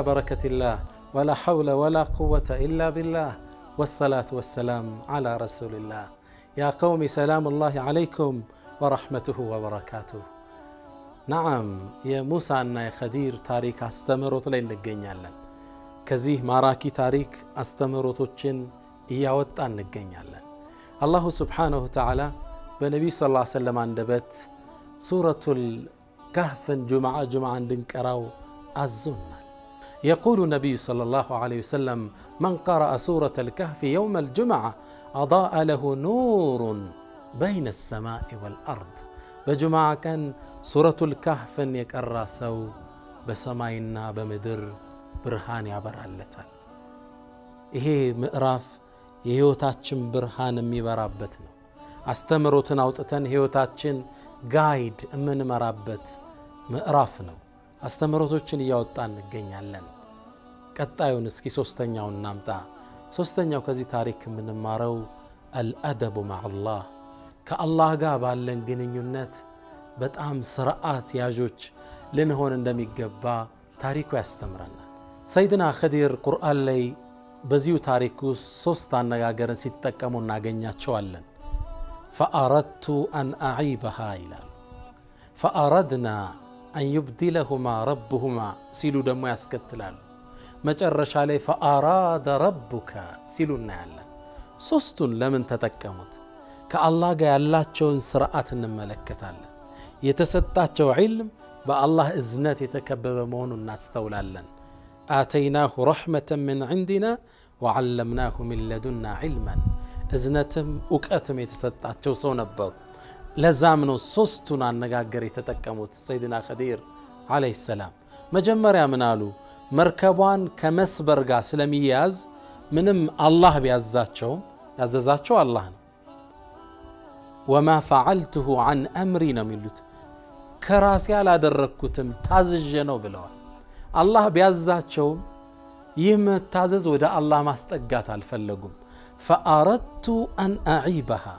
بركة الله ولا حول ولا قوة إلا بالله والصلاة والسلام على رسول الله. يا قوم سلام الله عليكم ورحمته وبركاته. نعم የሙሳና የኸዲር ታሪክ አስተምህሮት ላይ እንገኛለን። ከዚህ ማራኪ ታሪክ አስተምህሮቶችን እያወጣ እንገኛለን። አላሁ ስብሓነሁ ወተዓላ በነቢዩ ሰለላሁ ዐለይሂ ወሰለም አንደበት ሱረቱል ካህፍን ጁምዓ ጁምዓ እንድንቀራው አዞናል። يقول النبي صلى الله عليه وسلم: من قرأ سورة الكهف يوم الجمعة أضاء له نور بين السماء والأرض። በጁምዓ ቀን ሱረቱል ካህፍን የቀራ ሰው በሰማይና በምድር ብርሃን ያበራለታል። ይሄ ምዕራፍ የህይወታችን ብርሃን የሚበራበት ነው። አስተምህሮትን አውጥተን ህይወታችን guide የምንመራበት ምዕራፍ ነው። አስተምህሮቶችን እያወጣ እንገኛለን። ቀጣዩን እስኪ ሶስተኛውን እናምጣ። ሶስተኛው ከዚህ ታሪክ የምንማረው الأدب مع الله፣ ከአላህ ጋር ባለን ግንኙነት በጣም ስርዓት ያዦች ልንሆን እንደሚገባ ታሪኩ ያስተምረናል። ሰይድና ኸዲር ቁርአን ላይ በዚሁ ታሪክ ውስጥ ሶስት አነጋገርን ሲጠቀሙ እናገኛቸዋለን። فأردت أن أعيبها ይላሉ። فأردنا أن يبدلهما ربهما ሲሉ ደግሞ ያስከትላሉ። መጨረሻ ላይ فأراد ربك ሲሉ እናያለን። ሶስቱን ለምን ተጠቀሙት? ከአላህ ጋር ያላቸውን ስርዓት እንመለከታለን። የተሰጣቸው ዒልም በአላህ እዝነት የተከበበ መሆኑን እናስተውላለን። آتيناه رحمة من عندنا وعلمناه من لدنا علما። እዝነትም እውቀትም የተሰጣቸው ሰው ነበሩ። ለዛም ነው ሶስቱን አነጋገር የተጠቀሙት ሰይድና ኸዲር ዓለይሂ ሰላም። መጀመሪያ ምን አሉ? መርከቧን ከመስበር ጋር ስለሚያያዝ ምንም አላህ ቢያዛቸውም ያዘዛቸው አላህ ነው። وما فعلته عن أمري ነው የሚሉት። ከራሴ አላደረግኩትም ታዝዤ ነው ብለዋል። አላህ ቢያዛቸውም ይህ መታዘዝ ወደ አላህ ማስጠጋት አልፈለጉም። فأردت أن أعيبها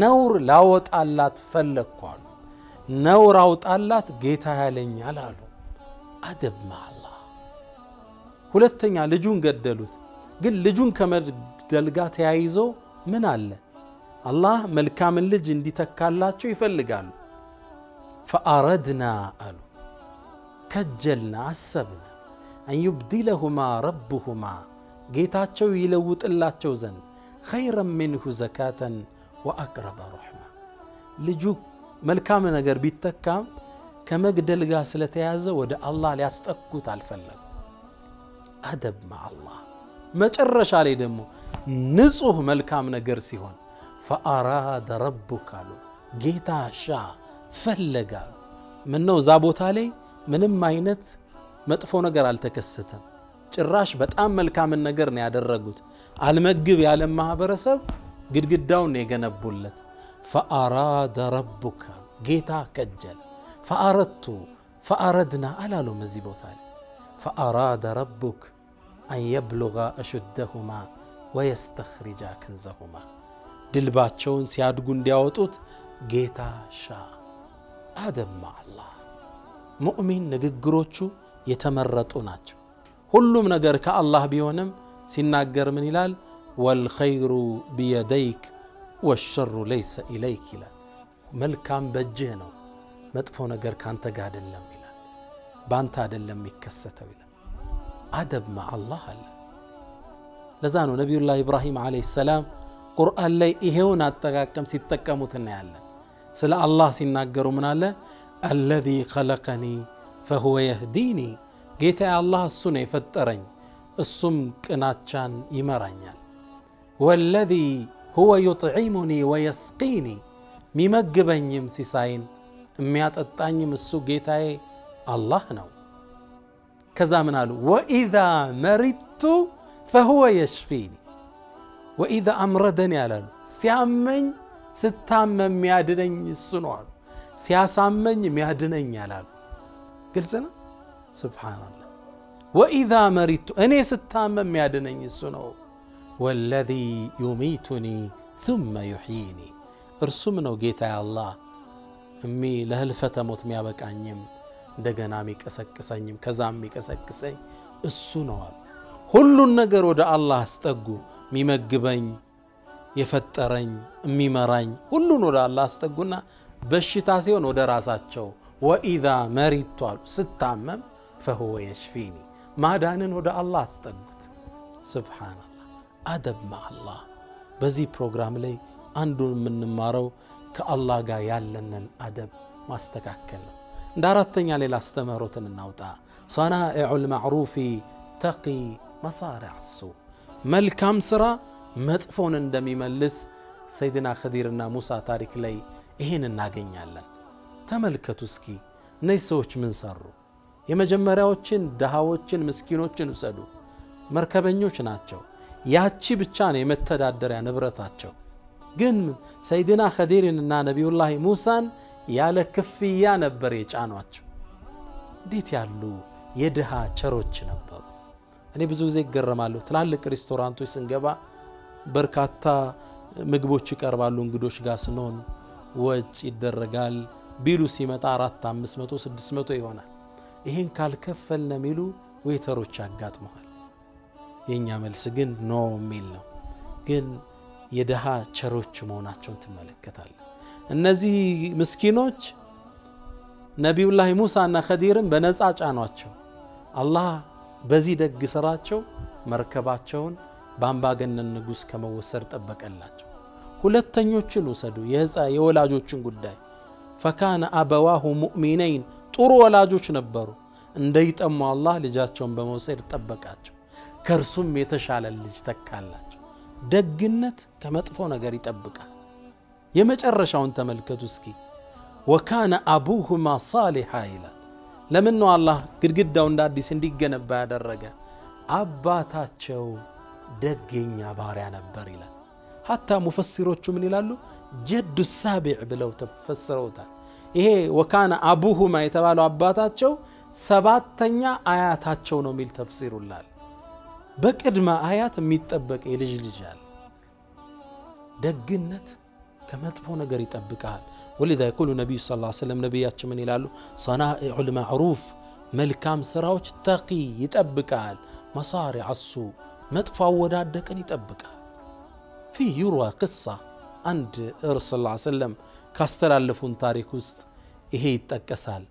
ነውር ላወጣላት ፈለግኩ አሉ። ነውር አውጣላት ጌታ ያለኛል አሉ። أدب مع الله። ሁለተኛ ልጁን ገደሉት። ግን ልጁን ከመግደል ጋር ተያይዞ ምን አለ? አላህ መልካምን ልጅ እንዲተካላቸው ይፈልጋሉ። فأردنا አሉ፣ ከጀልና አሰብነ أن يبدلهما ربهما ጌታቸው ይለውጥላቸው ዘንድ خيرا منه زكاة وأقرب رحما። ልጁ መልካም ነገር ቢተካም ከመግደል ጋር ስለተያዘ ወደ አላህ ሊያስጠጉት አልፈለጉ። أدب مع الله። መጨረሻ ላይ ደግሞ ንጹህ መልካም ነገር ሲሆን فأراد ربك አሉ፣ ጌታ ሻ ፈለጋሉ። ምነው እዛ ቦታ ላይ ምንም አይነት መጥፎ ነገር አልተከሰተም። ጭራሽ በጣም መልካምን ነገር ነው ያደረጉት። አልመግብ ያለም ማህበረሰብ ግድግዳውን ነው የገነቡለት። فأراد ربك ጌታ ከጀለ። فأردت فأردنا አላሉም እዚህ ቦታ ላይ። فأراد ربك أن يبلغا أشدهما ويستخرجا كنزهما ድልባቸውን ሲያድጉ እንዲያወጡት ጌታ ሻ። أدب مع الله። ሙእሚን ንግግሮቹ የተመረጡ ናቸው። ሁሉም ነገር ከአላህ ቢሆንም ሲናገር ምን ይላል? والخير بيديك والشر ليس إليك ይላል። መልካም በእጅህ ነው፣ መጥፎ ነገር ካንተ ጋር አይደለም ይላል። በአንተ አይደለም የሚከሰተው ይላል። أدب مع الله አለ። ለዛ ነው ነቢዩላህ ኢብራሂም ዓለይሂ ሰላም ቁርአን ላይ ይሄውን አጠቃቀም ሲጠቀሙት እናያለን። ስለ አላህ ሲናገሩ ምን አለ? الذي خلقني فهو يهديني፣ ጌታ አላህ እሱ ነው የፈጠረኝ እሱም ቅናቻን ይመራኛል። والذي هو يطعمني ويسقيني፣ የሚመግበኝም ሲሳይን የሚያጠጣኝም እሱ ጌታዬ አላህ ነው። ከዛ ምን አሉ? وإذا مرضت فهو يشفيني፣ وإذا أمرضني አላሉ። ሲያመኝ ስታመም የሚያድነኝ እሱ ነው አሉ። ሲያሳመኝ የሚያድነኝ አላሉ። ግልጽ ነው። سبحان الله። وإذا مرضت እኔ ስታመም የሚያድነኝ እሱ ነው። والذي يميتني ثم يحييني እርሱም ነው ጌታ አላህ ለህልፈተ ሞት የሚያበቃኝም እንደገና የሚቀሰቅሰኝም ከዛም የሚቀሰቅሰኝ እሱ ነው አሉ። ሁሉን ነገር ወደ አላህ አስጠጉ። የሚመግበኝ፣ የፈጠረኝ፣ የሚመራኝ ሁሉን ወደ አላህ አስጠጉና በሽታ ሲሆን ወደ ራሳቸው ወኢዛ መሪቱ አሉ፣ ስታመም ፈሁወ የሽፊኒ፣ ማዳንን ወደ አላህ አስጠጉት። ስብሓንላህ፣ አደብ መዐላህ። በዚህ ፕሮግራም ላይ አንዱን የምንማረው ከአላህ ጋር ያለንን አደብ ማስተካከል ነው። እንደ አራተኛ ሌላ አስተምህሮትን እናውጣ። ሰናኢዑ ልማዕሩፊ ተቂ መሳሪዕ ሱ፣ መልካም ስራ መጥፎን እንደሚመልስ ሰይድና ኸዲርና ሙሳ ታሪክ ላይ ይሄን እናገኛለን። ተመልከቱ እስኪ እነዚህ ሰዎች ምን ሰሩ? የመጀመሪያዎችን ድሃዎችን፣ ምስኪኖችን ውሰዱ። መርከበኞች ናቸው። ያቺ ብቻ ነው የመተዳደሪያ ንብረታቸው። ግን ሰይድና ኸዲርንና ነቢዩላህ ሙሳን ያለ ክፍያ ነበር የጫኗቸው። እንዴት ያሉ የድሃ ቸሮች ነበሩ! እኔ ብዙ ጊዜ ይገረማለሁ። ትላልቅ ሬስቶራንቶች ስንገባ በርካታ ምግቦች ይቀርባሉ። እንግዶች ጋር ስንሆን ወጭ ይደረጋል። bill ኡ ሲመጣ 400፣ 500፣ 600 ይሆናል። ይህን ካልከፈልነ የሚሉ waiter ኦች ያጋጥመዋል። የእኛ መልስ ግን no የሚል ነው። ግን የድሃ ቸሮች መሆናቸውን ትመለከታለን። እነዚህ ምስኪኖች ነቢዩላህ ሙሳና ኸዲርን በነፃ ጫኗቸው። አላህ በዚህ ደግ ስራቸው መርከባቸውን በአምባገነን ንጉሥ ከመወሰድ ጠበቀላቸው። ሁለተኞችን ውሰዱ፣ የወላጆችን ጉዳይ። ፈካነ አበዋሁ ሙእሚነይን፣ ጥሩ ወላጆች ነበሩ። እንደይጠሙ አላህ ልጃቸውን በመውሰድ ጠበቃቸው። ከእርሱም የተሻለ ልጅ ተካላቸው። ደግነት ከመጥፎ ነገር ይጠብቃል። የመጨረሻውን ተመልከቱ እስኪ። ወካነ አቡሁማ ሳሊሓ ይላል። ለምን ነው አላህ ግድግዳው እንደ አዲስ እንዲገነባ ያደረገ? አባታቸው ደገኛ ባሪያ ነበር ይላል። ሐታ ሙፈሲሮቹ ምን ይላሉ? ጀዱ ሳቢዕ ብለው ተፈስረውታል። ይሄ ወካነ አቡሁማ የተባለው አባታቸው ሰባተኛ አያታቸው ነው የሚል ተፍሲሩላል። በቅድመ አያት የሚጠበቅ የልጅ ልጅ አለ። ደግነት ከመጥፎ ነገር ይጠብቃል። ወሊዛ የቁሉ ነቢዩ ሰለላሁ ዐለይሂ ወሰለም፣ ነቢያችን ምን ይላሉ? ሰናኢዑል ማዕሩፍ፣ መልካም ስራዎች ተቂ ይጠብቃል። መሳሪዕ ሱ፣ መጥፎ አወዳደቅን ይጠብቃል። ፊህ ዩርዋ ቅሳ፣ አንድ ረሱል ሰለላሁ ዐለይሂ ወሰለም ካስተላለፉን ታሪክ ውስጥ ይሄ ይጠቀሳል።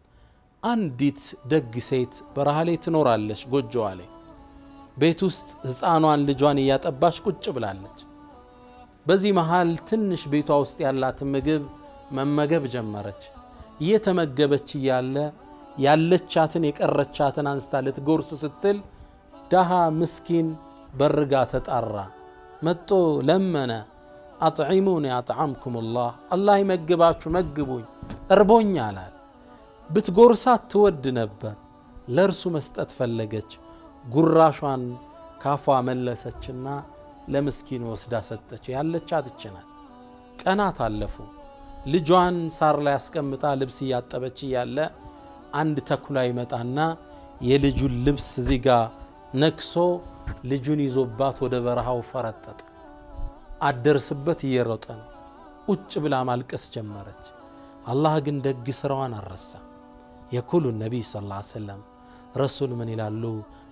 አንዲት ደግ ሴት በረሃ ላይ ትኖራለች። ጎጆዋ ላይ ቤት ውስጥ ሕፃኗን ልጇን እያጠባች ቁጭ ብላለች። በዚህ መሃል ትንሽ ቤቷ ውስጥ ያላትን ምግብ መመገብ ጀመረች። እየተመገበች እያለ ያለቻትን የቀረቻትን አንስታ ልትጎርስ ስትል ደሃ ምስኪን በርጋ ተጣራ። መጦ ለመነ። አጥዒሙኒ አጥዓምኩሙላህ፣ አላህ ይመግባችሁ መግቡኝ፣ እርቦኛል አለ። ብትጎርሳት ትወድ ነበር። ለእርሱ መስጠት ፈለገች። ጉራሿን ካፏ መለሰችና ለምስኪን ወስዳ ሰጠች። ያለቻት ይህች ናት። ቀናት አለፉ። ልጇን ሳር ላይ አስቀምጣ ልብስ እያጠበች እያለ አንድ ተኩላ ይመጣና የልጁን ልብስ እዚህ ጋ ነክሶ ልጁን ይዞባት ወደ በረሃው ፈረጠጠ። አደርስበት እየሮጠ ነው። ቁጭ ብላ ማልቀስ ጀመረች። አላህ ግን ደግ ስራዋን አልረሳም። የኩሉ ነቢይ ሰለላሁ ዐለይሂ ወሰለም፣ ረሱል ምን ይላሉ?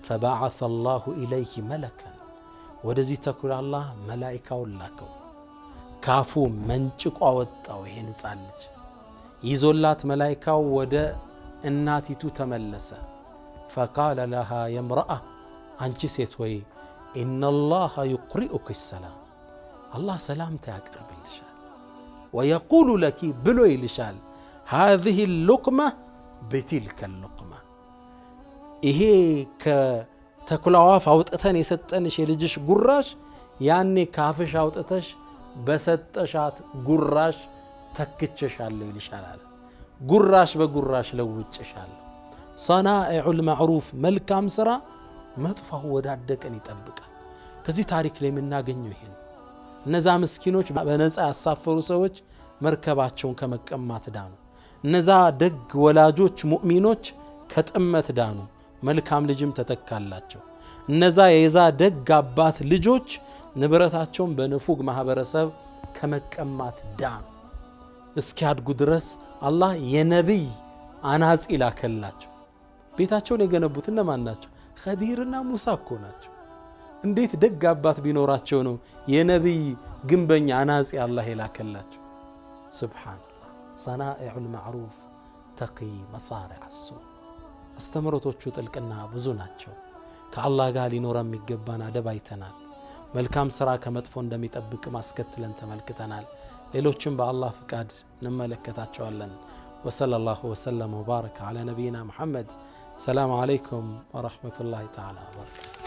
ፈበዓሰ አላሁ ኢለይህ መለከን፣ ወደዚህ ተኩላ አላህ መላኢካውን ላከው። ካፉ መንጭቆ አወጣው። ይሄን ሕፃን ልጅ ይዞላት መላኢካው ወደ እናቲቱ ተመለሰ። ፈቃለ ለሃ የምረአ፣ አንቺ ሴት ወይ፣ ኢነላሃ ዩቅሪኡክ ሰላም፣ አላህ ሰላምታ ያቀርብልሻል። ወየቁሉ ለኪ፣ ብሎ ይልሻል፣ ሃዚህ ሉቅማ ብትልከ ሉቅማ፣ ይሄ ከተኩላው አፍ አውጥተን የሰጠንሽ የልጅሽ ጉራሽ ያኔ ካፍሽ አውጥተሽ በሰጠሻት ጉራሽ ተክቼሻለሁ ይልሻል አለ። ጉራሽ በጉራሽ ለውጭሻለሁ። ሰናኢዑል ማዕሩፍ፣ መልካም ስራ መጥፎ አወዳደቅን ይጠብቃል። ከዚህ ታሪክ ላይ የምናገኘው ይሄ ነው። እነዛ ምስኪኖች በነፃ ያሳፈሩ ሰዎች መርከባቸውን ከመቀማት ዳኑ። እነዛ ደግ ወላጆች ሙእሚኖች ከጥመት ዳኑ። መልካም ልጅም ተተካላቸው። እነዛ የዛ ደግ አባት ልጆች ንብረታቸውን በንፉግ ማህበረሰብ ከመቀማት ዳኑ። እስኪያድጉ ድረስ አላህ የነቢይ አናጺ ላከላቸው። ቤታቸውን የገነቡት እነማን ናቸው? ኸዲርና ሙሳ እኮ ናቸው። እንዴት ደግ አባት ቢኖራቸው ነው የነቢይ ግንበኛ አናጺ አላህ የላከላቸው? ሱብሓነላህ። ሰናኢዑል ማዕሩፍ ተቂ መሳሪዕ ሱ። አስተምህሮቶቹ ጥልቅና ብዙ ናቸው። ከአላህ ጋር ሊኖረ የሚገባን አደብ አይተናል። መልካም ስራ ከመጥፎ እንደሚጠብቅ ማስከትለን ተመልክተናል። ሌሎችም በአላህ ፍቃድ እንመለከታቸዋለን። ወሰለላሁ ወሰለም ወባረከ ዐላ ነቢይና ሙሐመድ። ሰላሙ ዓለይኩም ወረሕመቱላሂ ተዓላ ወበረካቱ።